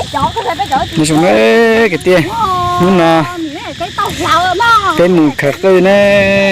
Nyob zoo na kwv tij, hnub no peb mus khaws qwj ne,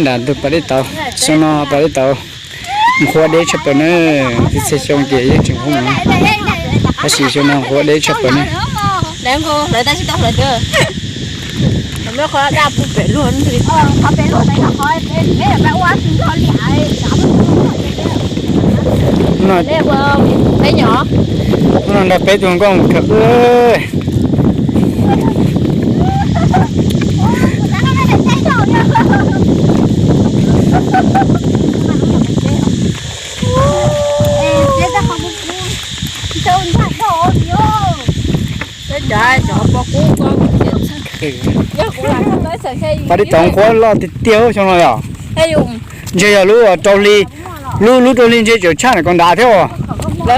nram ntug pas dej tauv, xyoo no pas dej tauv mus qhuav deb tshaj plaws na, txhua txhua xyoo ces yeej tseem hu mus, tab sis xyoo no qhuav deb tshaj plaws ne. Hnub no nrog peb tug hluas nkauj mus khaws qwj. Pas dej tauv qhuav loj tiag tiag xyoo no yom. Ntshe yog lub rau hli, lub lub rau hli ntshe tseem tshaj ntawm ko nrad thiab os. Pas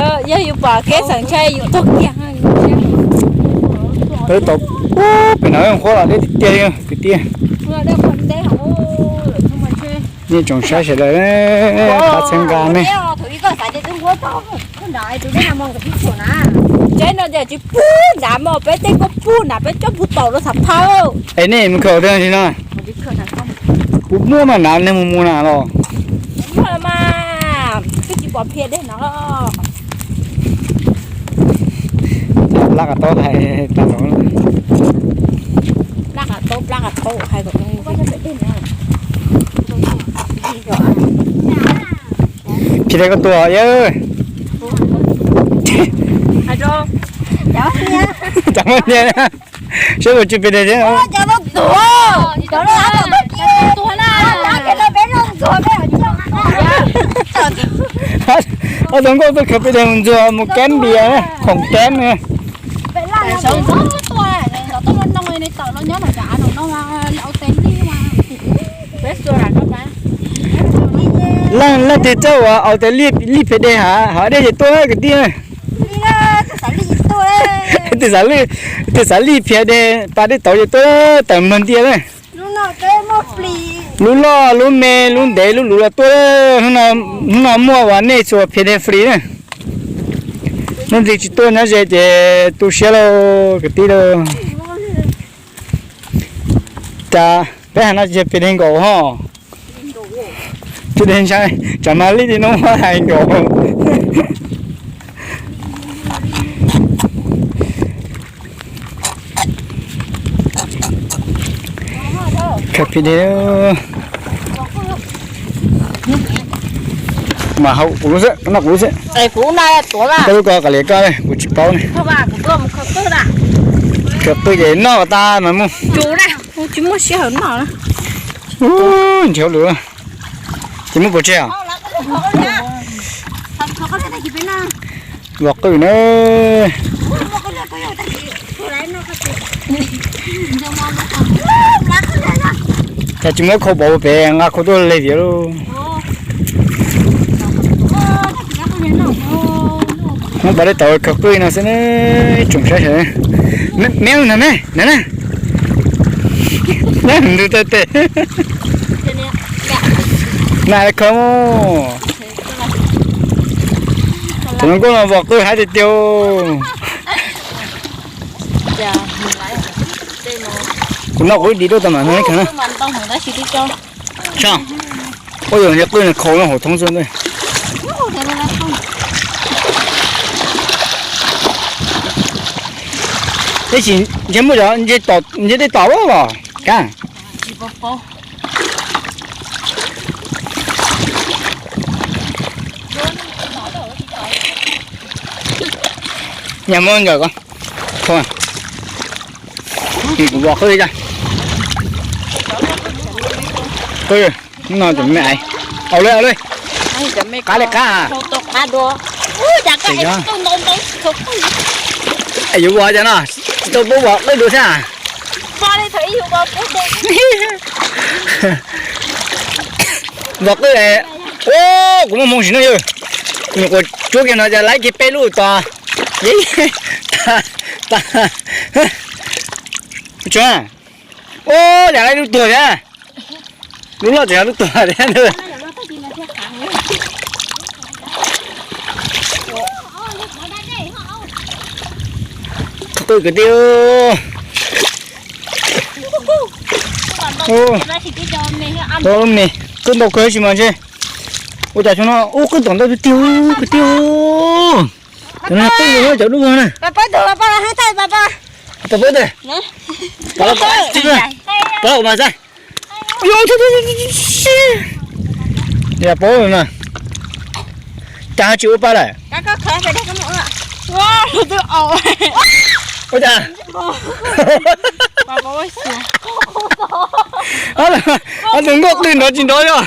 dej tauv pem no qhuav los deb tiag tiag li kwv tij. Nej tsoom saib sawv daws, pab txhawb nqa nej. Es nej mus khaws qwj no, puas muaj mas nrad nej mus mus na los? Plab qas taub hais tas los. Phi Dej koj tuag yawg. Cov muaj niag, saib puas tsw phi Dej thiab. Ob tug nkauj tuaj khaws phi Dej mus ntxuag mus keb npias, khoom keb. Leej leej twg txawj ua aus tes lij phi Dej hav dej ces tuaj kwv tij. Tus xav lij, tus xav lij phi Dej pas dej tauv ces tuaj tawm mloog ntias na. Lub loj lub me lub ntev lub luv los tuaj, hnub no muaj uas nej txhua phi Dej fri na. Leej twg tsis tuaj nyob ze ces tu siab lauj kwv tij lauj. Cas peb hais no tsis yog phi Dej nkaus ho. Phi Dej ntshai, tsam mas lij li no muab hais nkaus. Khaws phi Dej mas haus kuv lub xwb, noj kuv lub xwb. Koj lub ko kav liam koj, kuv tsis paub ne. Khaws qwj ces noj tas mas mus. Tsis muaj sij hawm noj. Nrhiav lus ces muab pov tseg os. Vos qwj na. Cas tsis muab khau pov pem nqa khau tuaj leg tiag lauj. Muab pas dej tauv khaws qwj no xwb na, ib tsoom saib sawv. Me ntag me na na. Ntug tawg tes. Na khaws mus. Tus hluas nkauj no vos qwj haib tiag tiag. Kuv noj kuv ib dim rau tau mam no khaws na. Ua yog ntshe qwj no khau no hauv thoob xwb ntag. Tab sis ntshe muaj cov ntshe tej tom los kab. Nyaj muab nkawm ko, kuv vos qwj li cas. Qwj no cov me aiv, au li au li, qab li qab. Yuav vos cov no, tsis tau paub vos qwj dua thiab. Vos qwj, kuv muaj hmoo sim no yog, nyuam qhuav tsuab kiag no cas laib kiag peb lub tos. Tsuag, ua cas laib lub tuag thiab. Lub loj tseem yog lub tuag thiab. Qwj kwv tij, ua me, qwj ntau kawg sis mas ntshe. Ua cas xyoo no ub qwj tom ntau tiag tiag kwv tij. Cov no qwj cov dub na. Pab mas xav. Yog paub na. Cas ho tsis ua pa lawm? Ua cas? Ob tug nkauj qwj nrov tsis nrov yog.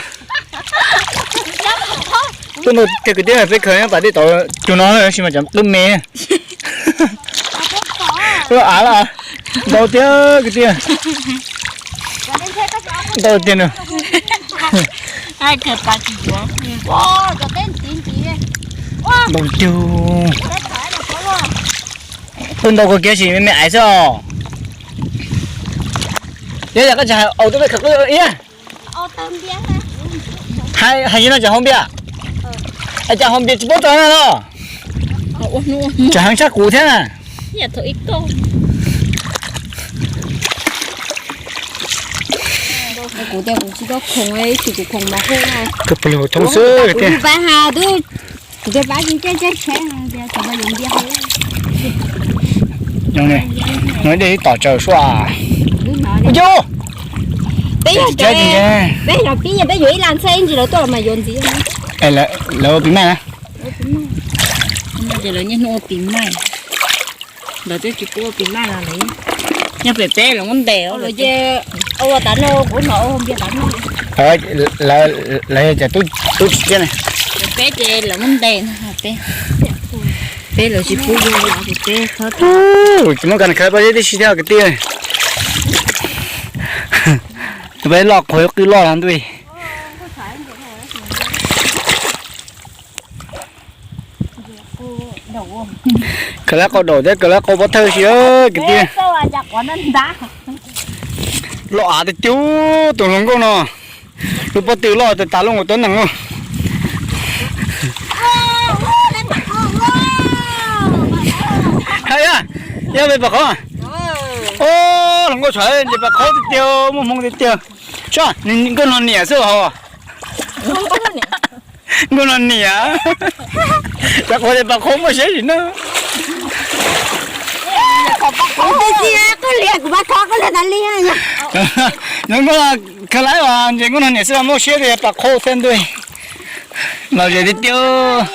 Tuaj ntau tiag kwv tij, peb khaws nyob pas dej tod cug no tab sis mas cov qwj me. Loj av loj, ntau tiag kwv tij. Ntau tiag no. Ntau tiag. Qwj ntau kawg kiag sis me me aiv xwb os. Yog yam koj tsis hais aus twb peb khaws qwj iab. Hais, hais li no tseem haus npias. Es cas haus npias tsis paub txog na los? Tseem heev tshaj kuv thiab na. Kuv tias kuv tsis tau khoom, ib tsis kuv khoom mas hu na. Kawg pawg lug thoob xwb tiag. Kuv pab ha twb, kuv tias pab tsis caij caij tsheb tias tau yuav npias. Nws dej ib tom tsaws suab. Ua cas? Peb yog, peb yog pib, peb yuav ib las ntxhab ib ntsis lawv tuaj los mas yuav ntxiv. Lawv ua pis maj na. Ces lawv niaj hnub ua pis maj. Lawv twb tsis pub ua pis maj no lawm. Nyob pem peb lawv muab ntes. Ua tas no kuv hnov ua npias tas no. Lawv yog cov tub tsis thiab na. Pem peb ces lawv muab ntes no peb. Peb lawv tsis pub ua, peb thawb tau. Tsis muaj kas khaws paj zeb tib si thiab kwv tij. Peb loj qhov qwj loj los ntuj. Kawg lab qau daum thiab kawg lab qau pob thawj si kwv tij. Loj av tiag tiag tus hluas nkauj no. Lub pob tw loj tas tas lub nkaus tuab nees lawm. Hais yog, yog pem pas qhov. Hluas nkauj tshaj ntshe pas qhov tiag tiag, muaj hmoo tiag tiag. Saib, nkauj no niam xwb hos. Nkauj no niam. Cov qhov tias pas qhov muaj siab sim na. Nyob nkauj khaws laib as, ntshe nkauj no niam xwb los muaj siab tias pas qhov thiab ntuj. Lom zem tiag tiag.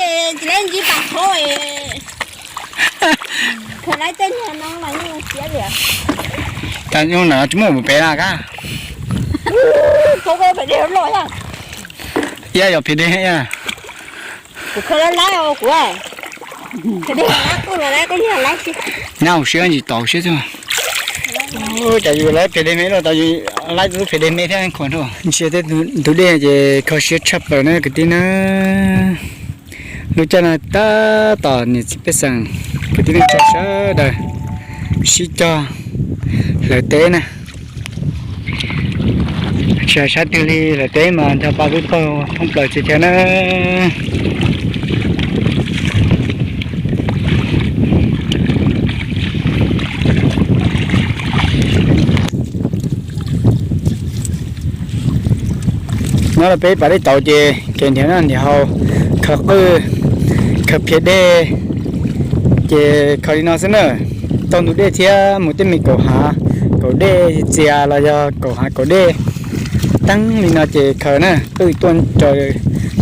Cas nyuj na tsis muaj mus pem na kab. Iab yog phem dej iab. Nyab hauv siab ntsis tau siab xwb. Cas yus laib phem dej me los tau, yus laib lub phem dej me thiab khuas nrho. Ntsia tej ntug dej ces kho siab tshaj plaws na kwv tij na. Lub caij no tab tom niam txiv pej xeem kwv tij neej tsa sawv daws sib cog hlawv teb na. Tsis hais sab twg li hlawv teb mas nrog pab peb pawg thoob plaws tsis thiab na. Nyob rau peb pas dej tauv ces kev nrhiav noj nrhiav haus, khaws qwj, khaws phiav dej, ces khaws li no xwb na. Taug ntug dej thiab mus tej me kaum hav kaum dej txias los yog kaum hav kaum dej teeb li no ces khaws na, qwj tuaj raws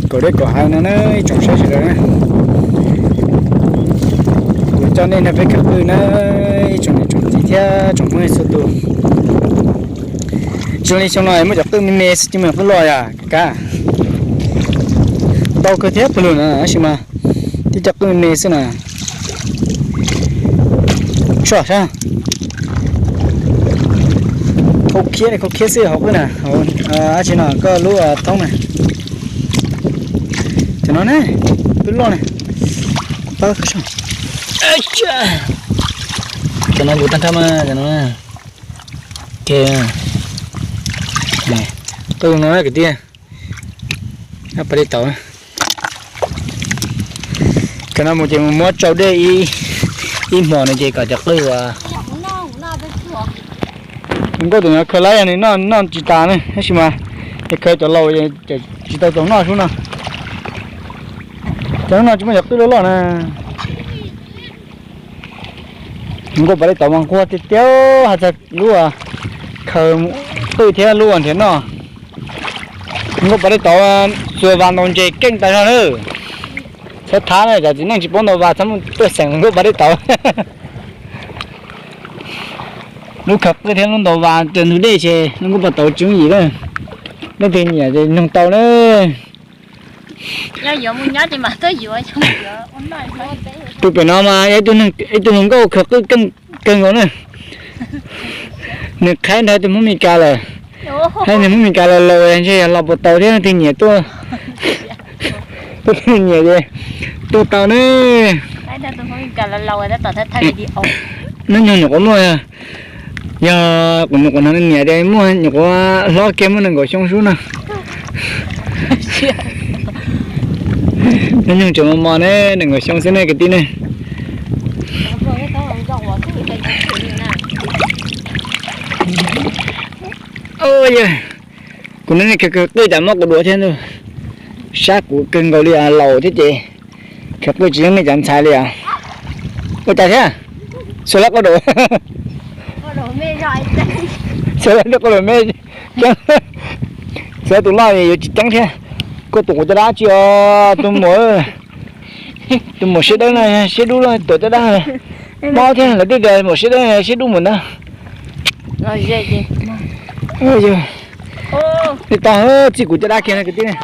kaum dej kaum hav no na ib tsoom saib sawv daws na. Kuv coj nej nrog peb khaws qwj na, ib tsoom niam tsoom txiv thiab tsoom Hmoob txhua tus. Zoo li xyoo no muaj cov qwj me me xwb, tsis muaj qwj loj yom kab. Ntau kawg thiab pawg lug na tab sis mas tib cov qwj me me xwb na. Saib, khaub khiab li khaub khiab xwb hauv qwj na, dab tsi no koj lub thoob na. Cov no ne, qwj loj ne. Kuv pab khaws saib. Cov no yus tag nrho mas cov no. Qwj no kwv tij. Pas dej tauv. Cov no mus ces mus muab tsau dej ib ib hmos no ces kom cov qwj uas nkauj tus no khaws lawm yog nws noj noj tsis tas ne, tab sis mas es khaws cov laus tsis tau txaus noj sub no. Cov no tsis muaj cov qwj loj loj na. Nkauj pas dej tauv mas nquag tiag tiag, hais txog lub khaws qwj thiab lub nrhiav noj. Nkauj pas dej tauv xuas vas ntaus ntses keej tas zog na. Txhob thab na, cov txiv neej tsis paub ntaus vas txhob mus tuaj xeem nkauj pas dej tauv. Lub khaws qwj thiab lub ntaus vas rau ntug dej ces lub nkauj pas tauv tsis yooj yim na. Leej twg nyiam ces nug tau na. Tus pem no mas yog ib tug hluas nkauj khaws qwj kawg nkaus na. Nws qhaib ntawm tus Hmoob Mes Kas lawm. Hais tias Hmoob Mes Kas los laus ntshe yog los puas tau thiab, leej twg nyiam tuaj, leej twg nyiam ces tuaj tau na. Hnub nyoog nyuam qhuav muaj, yog kuv nyuam qhuav hnov nws niam tias muaj nyuam qhuav hlob kiag muaj nees nkaum xyoo xwb no. Hnub nyoog tseem mos mos ne, nees nkaum xyoo xwb ne kwv tij ne. Yog kuv neb khaws qwj cas muab kuv dua thiab, sab kuv kawg nkaus li, laus thiab ces khaws qwj tsis yeej nej cov ntxhais li os. Ua cas thiab? Xuas lawv qau dau, xuas lawv qau dau me, xuas tus loj yuav tsis ceeb thiab. Koj tus quav caj dab tsi os tus muam, tus muam siab dawb no, siab dub tuav caj dab. Mob thiab lawv twb tias muam siab dawb siab dub mus ntag. Yog, nej tau txij kuv caj dab kiag no kwv tij ne.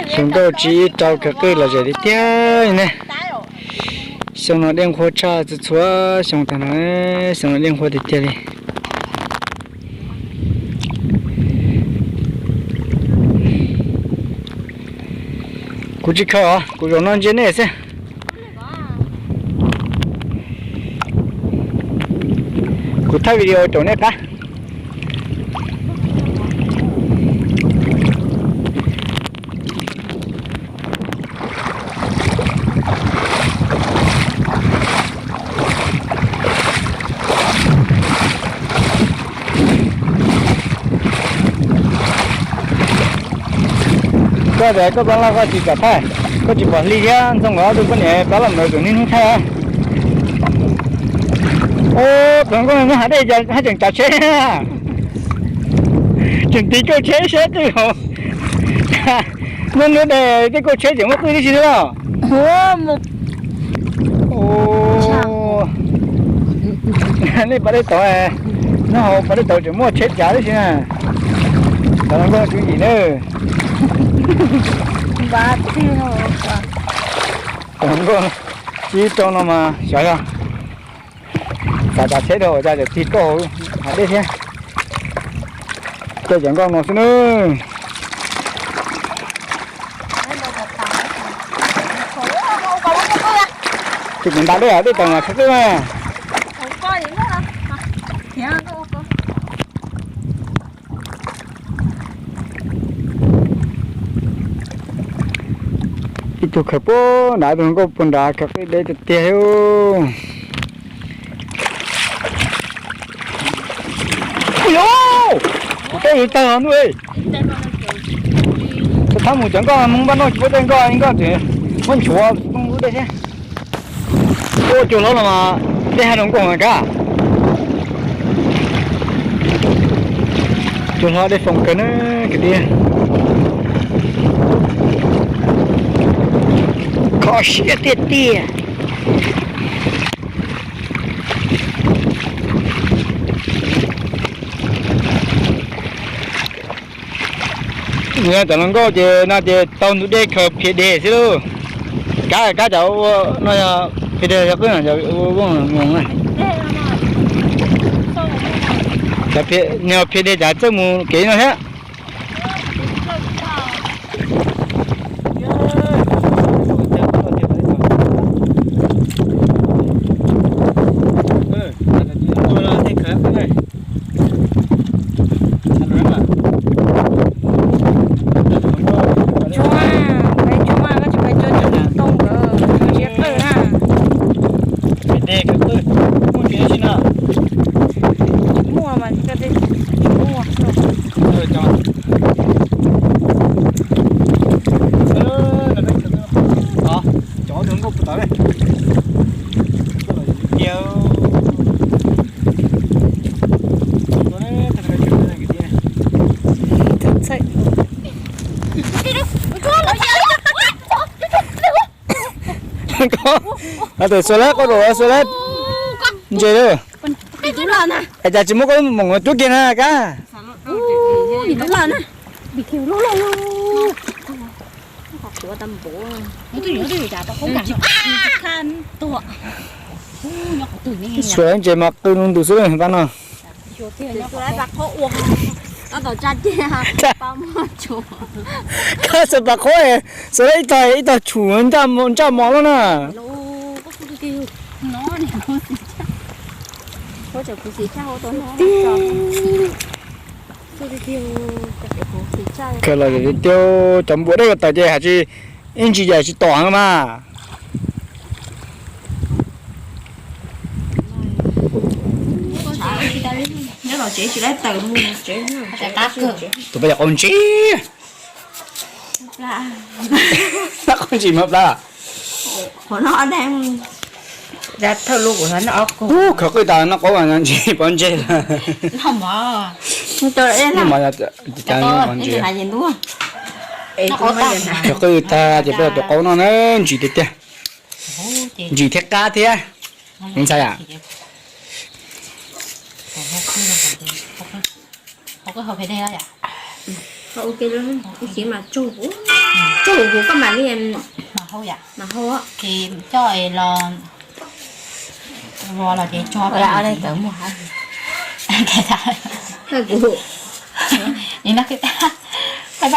Xyoo nkauj tsib rau khaws qwj los zem tiag tiag ne. Xyoo no dej nqhuab tshaj txhua txhua xyoo tag no, xyoo no dej nqhuab tiag tiag li. Kuv tsis khaws os, kuv zaum no ntsia nej xwb. Kuv thaij video caum nej qab. Koj tias koj plab loj koj tsis kam thaij, koj tsis pom Hli thiab Ntxoog nkawd ob tug poj niam plab loj ntawd tseem niaj hnub thaij. Ub, tus nkauj no muab hav dej haj tseem tsav tsheb, tseem tiv kauj tsheb saib qwj hauv. Nyob nruab dej tej kauj tsheb tseem muaj qwj tib si thiab los. Nej pas dej tauv, nyob hauv pas dej tauv tseem muaj tsheb tsav tib si na. Cov hluas nkauj tswv yim na. Cov hluas nkauj tsib rau no mas xyov yog tsav tsav tsheb rau cas tseem tig kauj hav dej thiab. Cov hluas nkauj no xwb na. Ces kuv nta dej, dej tawm mas khaws qwj mas. Ib tug khaws puag nrad, ib tug nkauj puag nrad, khaws qwj deb tiag tiag. Ua yus, kuv tej yus tawg ntuj. Txhob mus cov nkoj Hmoob Npab Nauj tsis paub dej nkoj, nkoj tseem muab nchuav lub dej thiab. Ua cuag hlob los mas dej haj zoo nkauj heev kab. Cuag hlob dej foom kawg na kwv tij. Kho siab tiag tiag. Yog cov hluas nkauj ces no ces tau ntug dej khaws phiav deg xwb lauj. Kab kab cov ua no yog phiav deg yog qwj no ua vooj moos na. Cov phiav deg cov txawj mus kev no thiab. Tsuag, peb tsuag mas koj tsis peb tsuag tsis tau nkawd tsis qawj na. Koj, koj tus xuas lawm, koj tus xuas lawm. Ntses lawm. Es cas tsis muab koj lub moom rub kiag na kab. Xuas ntses mas qw lug ntws xwb pab no. Kab xuas pas qhob, xuas lawm ib tog, ib tog tshum ntsaj mos lawm na. Kawg los tiag, cov npua dej ko taws ces hais tsis, ib ntsis ces tsis tom mas. Tus peb cov qaub ntsib, qaub ntsib mas plab. Ub, khaws qwj tas noj qaub ntsis pov ntsej lawm. Khaws qwj tag ces peb tus qaub no na, ntsim tiag tiag. Ntsim thiab qab thiab. Ntxhais a. Ib xiv mas tsuag, tsuag huv huv koj mam li mas hau, ces coj los, los ces tso, tawm muag. Kuv, koj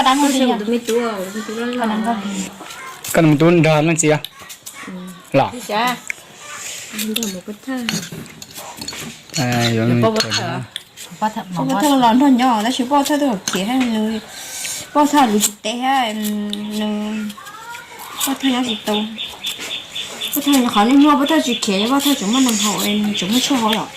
tus me tub, koj tus me tub nrog leej txiv los. Poj thawj los nrog nyob tab sis poj thawj twb khiav, poj thawj lus tsis teb thiab, nws, poj thawj nyob tsis tau. Poj thawj qhov niaj hnub poj thawj tsis khiav, poj thawj tseem muaj neeg haus, nws tseem muaj tshuaj hau lawm.